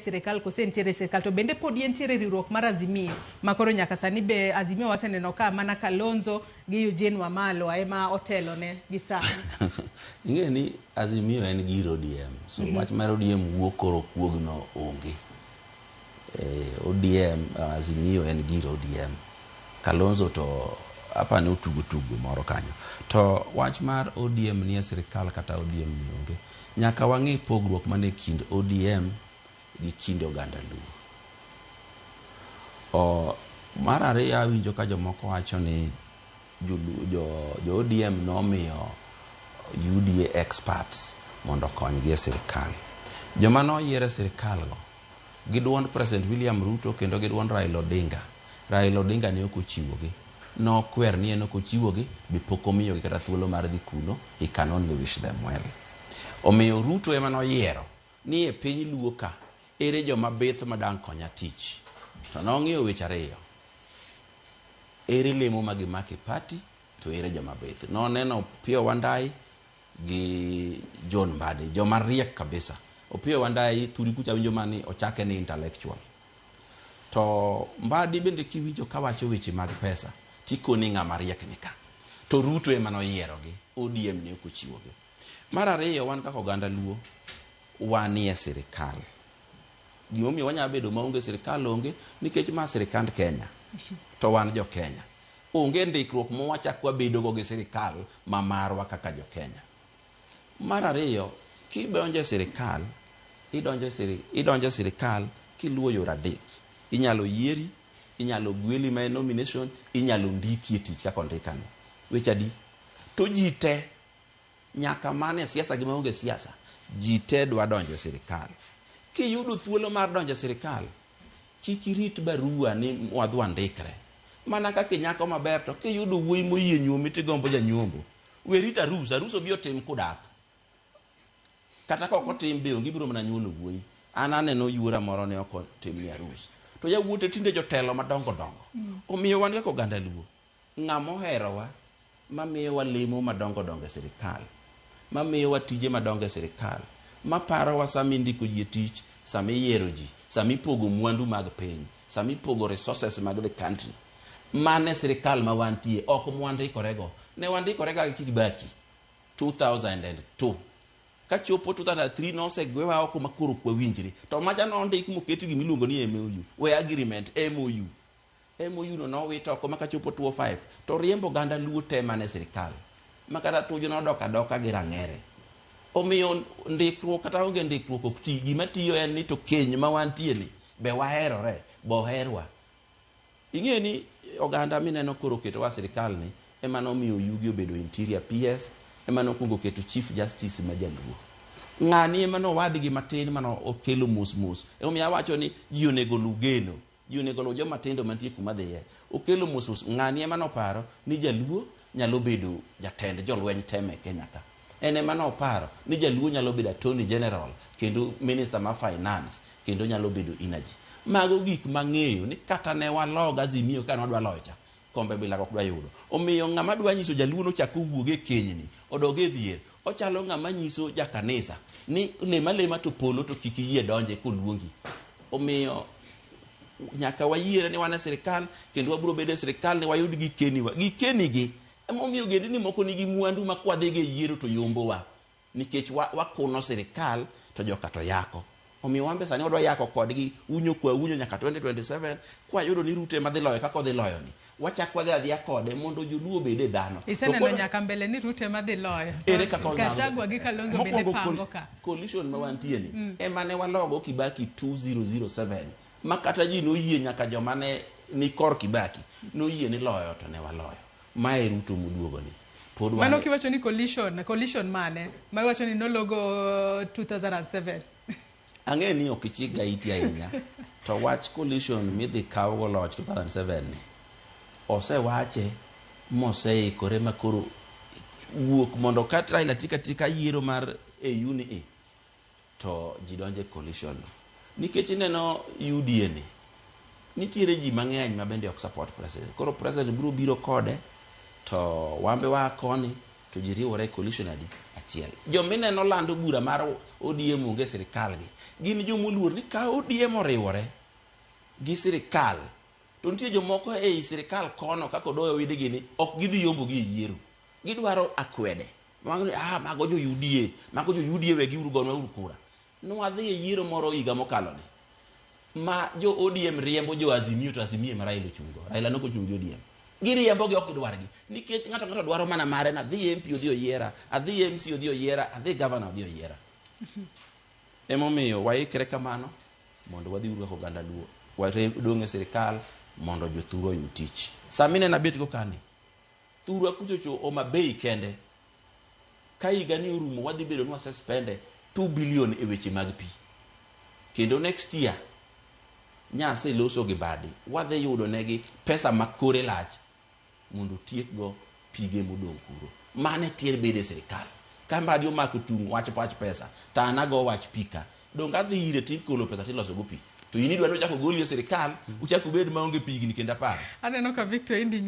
sirikal kose entiere e sirikal to bende podi entiere e riwruok mar Azimio ma koro nyaka sani be Azimio waseneno ka mana Kalonzo gi Eugene Wamalwa ema otelone gi sani. Ing'e ni Azimio en gir ODM. So wach mar ODM wuok koro kuogno onge. ODM, Azimio en gir ODM. Kalonzo to apani otugo tugo moro kanyo. To wach mar ODM nie sirikal kata ODM ni onge. Nyaka wang'e pogruok mane kind ODM gi kind oganda Luo. Mar ariyo awinjo ka jomoko wacho ni jo ODM nomiyo UDA experts mondo okonygi e sirikal. Joma noyier e sirikal go gi duond President William Ruto kendo gi duond Raila Odinga. Raila Odinga ne ok ochiwogi. Nokwer ni en ok ochiwogi be pok omiyogi kata thuolo mar dhi kuno. He can only wish them well. Omiyo Ruto ema noyiero ni e piny Luo ka ere joma bith madang' konya tich. To nong'iyo weche ariyo. Ere lemo ma gimako e party to ere joma bith. Noneno Opiyo Wandayi gi John Mbadi, joma riek kabisa. Opiyo Wandayi thuri kucha winjo mani ochake ni intellectual. To Mbadi bende kiwinjo kawacho weche mag pesa tikoni ng'ama riek ni ka. To Ruto ema noyierogi, ODM ne ok ochiwogi. Mar ariyo wan kaka oganda Luo wanie sirikal. Gimomiyo wanyalo bedo maonge sirikal onge nikech ma sirikand Kenya to wan jo Kenya. Onge ndikruok ma wachak wabedo go gi sirikal ma marwa kaka jo Kenya. Mar ariyo, kidonjo e sirikal, idonjo e sirikal kiluwo yore adek. Inyalo yieri, inyalo gweli ma en nomination, inyalo ndiki e tich kaka ondikani. Weche adi? To ji te, nyaka mane siasa gi maonge siasa, ji te dwa donjo e sirikal. Kiyudo thuolo mar donjo e sirikal, kik irit barua ni wadhi wandikre. Mana kaka inyako maber to kiyudo wuoyi moyie nyuomi tigombo janyuombo, we rit arus, arus obi otim kudak. Kata ka ok otim be onge ibiro mana nyuolo wuoyi. An aneno yuora moro ne ok otimni arus. To yawuote tinde jotelo madongo dongo. Omiyo wan kaka oganda Luo, ng'ama oherowa mamiyowa lemo madongo dongo e sirikal, mamiyowa tije madongo e sirikal, maparowa sama indiko ji e tich, sama iyiero ji, sama ipogo mwandu mag piny, sama ipogo resources mag the country. Mane sirikal ma wantie, ok mwandikorego. Ne wandikorega gi Kibaki 2002. Kachopo 2003 nosegwewa oko ma koro ok wawinjre. To macha nondik moket gimiluongo ni MOU, we agreement MOU. MOU no nowit oko ma kachopo 2005 to riembo oganda Luo te mane sirikal. Ma kata Tuju nodok adoka gi rang'ere. Omiyo ndikruok kata onge ndikruok ok ti. Gima tiyo en ni to keny ma wantie ni be waherore, be oherwa. Ing'e ni oganda mineno koro oketowa sirikal ni ema nomiyo Oyugi obedo Interior PS, ema nokwongo oketo Chief Justice ma jaluo. Ng'ani ema nowadgi matin mano okelo mos mos. Emomiyo awacho ni ji onego oluw geno. Ji onego oluw joma tindo mantie kuma dhiye. Okelo mos mos. Ng'ani ema noparo ni jaluo nyalo bedo jatend jolweny tem e Kenya ka. En ema noparo ni jaluo nyalo bedo Attorney General kendo Minister ma Finance kendo nyalo bedo Energy. Mago gik mang'eyo ni kata ne walog Azimio ka nwadwa loyo cha, kombe bila ok dwa yudo. Omiyo ng'ama dwa nyiso jaluo nochak owuog e kenyni, odog e dhier, ochalo ng'ama nyiso jakanisa ni lem alema to polo to kik iyie donje koluongi. Omiyo nyaka wayiere ni wan e sirikal kendo wabiro bedo e sirikal ni wayud gikeniwa. Gikenigi emomiyo ogendni moko nigi mwandu ma kwadhigo e yiero to yombowa nikech wakuno sirikal to joka to yako. Omiyo wan be sani wadwa yako kodgi unyo kwa unyo nyaka 2027 kwayudo ni Ruto ema dhi loyo kaka odhi loyo ni. Wachak wadhi adhiya kode mondo joluo obed e dhano. Iseneno nyaka mbele ni Ruto ema dhi loyo. Ere kaka onyalo? Gachagua gi Kalonzo bende pango ka. Coalition ma wantie ni ema ne walogo Kibaki 2007 ma kata ji noyie nyaka joma ne ni kor Kibaki noyie ni loyo to ne waloyo. Mae Ruto moduogo ni. Pod Mano kiwacho ni coalition, coalition mane? Ma iwacho ni nologo 2007. Ang'e ni ok ichik ga iti ahinya. To wach coalition midhi kawgo loch 2007 ni osewache moseikore ma koro wuok mondo ka Raila tika tika yiero mar AU ni e to ji donje coalition no. Nikech ineno UDA ni nitiere ji mang'eny ma bende ok support president. Koro president biro biro kode to wambe waa koni to ji riwore e coalition adi achiel. achiel. Jomineno lando bura mar ODM onge e sirikal gi, gin jomoluor ni ka ODM oriwore gi sirikal to nitie jomoko ei sirikal kono kaka Odoyo Owidi gini ok gidhi yombo gi e yiero. Gidwaro akwede. Mago ni, ah, mago jo UDA, mago jo UDA wegiuru gonwa uru kura. Nwadhi e yiero moro higa mokalo ni ma jo ODM riembo jo Azimio to Azimio ema Raila ochung' go. Raila nok ochung' gi ODM. Giriembo gi ok gidwargi. Nikech ng'ato ng'ato dwaro mana mare na adhi MP odhi oyiera, adhi MC odhi oyiera, adhi governor odhi oyiera. Emomiyo waikre kamano mondo wadhi uru kaka oganda Luo. Wadong' e sirikal mondo jothuru oyud tich. Sama ineno abet go kani, thurwa kuchocho Homa Bay kende, ka higa ni orumo wadhi bedo ni wase spende 2 billion e weche mag pi. Kendo next year, nyase loso gi Mbadi, wadhi yudo negi pesa ma kore lach mondo otiekgo pige modong' kuro. Mano e tiend bedo e sirikal. Ka Mbadi omako tung' wach wach pesa, to an ago wach pi ka. Donge adhi ire tikolo pesa tiloso go pi. To in idwa ni ochak ogoli e sirikal, uchak ubed maonge pi higni kendo apar. Aneno ka Victor Indi.